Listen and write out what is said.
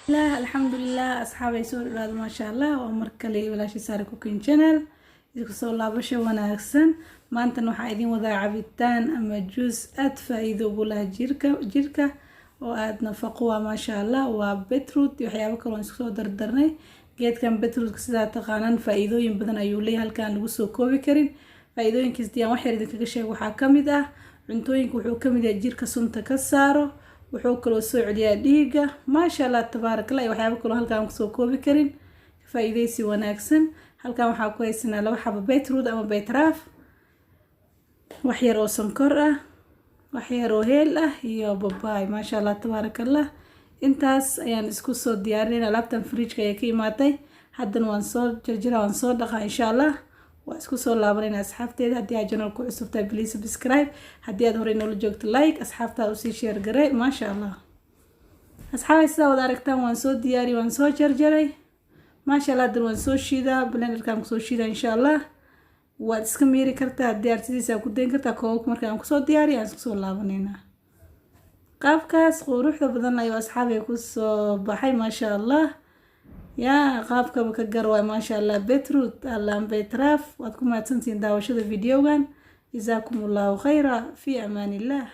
Alxamdulilah asxaabay, soo dhawaada. Maasha Allah, waa mar kale walaashii Saare Cooking Channel, isku soo laabasho wanaagsan. Maantana waxaa idin wadaa cabitaan ama juice aada faa-iido ugu laha jirka oo aada nafaqo waa. Maasha Allah, waa beetroot iyo waxyaabo kale oon isku soo dardarnay. Geedkan beetrootka, sidaa taqaanaan, faa-iidooyin badan ayuu leeyahay, halkaan lagu soo koobi karin. Faa-iidooyinkiis diyaan wax yar idinkaga sheego. Waxaa kamid ah cuntooyinka, wuxuu kamid yahay jirka sunta ka saaro, wuxuu kaloo soo celiyaa dhiigga. Maasha Allah, tabaarakallah, iyo waxyaabo kaloo halkaan kusoo koobi karin. Faa-iideysi wanaagsan. Halkan waxaa ku haysanaa laba xabo beetroot ama beetraaf, wax yar oo sonkor ah, wax yar oo heel ah iyo babaay. Maasha Allah, tabaarakallah, intaas ayaan isku soo diyaarinayna. Alaabtan fridgeka ayay ka imaatay, haddana waan soo jarjara, waan soo dhaqaa. Insha Allah waa isku soo laabanayna. Asxaabteeda, haddii aad channel ku cusubtahay, please subscribe. Haddii aad horey noola joogto, like, asxaabtaada usii share garay. Maasha Allah, asxaabay, sidaa wada aragtaan, waan soo diyaariyay, waan soo jarjaray. Maasha Allah, haddana waan soo shiidaa, blenderkaan kusoo shiidaa. Insha Allah waad iska miiri kartaa, haddii aad sidiisa ku dayn kartaa. Koobabka marka aan kusoo diyaariyo aan isku soo laabanaynaa. Qaabkaas quruxda badan ayuu asxaabay kusoo baxay. Maasha Allah, yaa qaabkaba ka gar waay. Maasha Allah, beetroot allaan beetraaf. Waad ku mahadsantihiin daawashada videogan. Jazaakum Allahu khayra, fi amaan illah.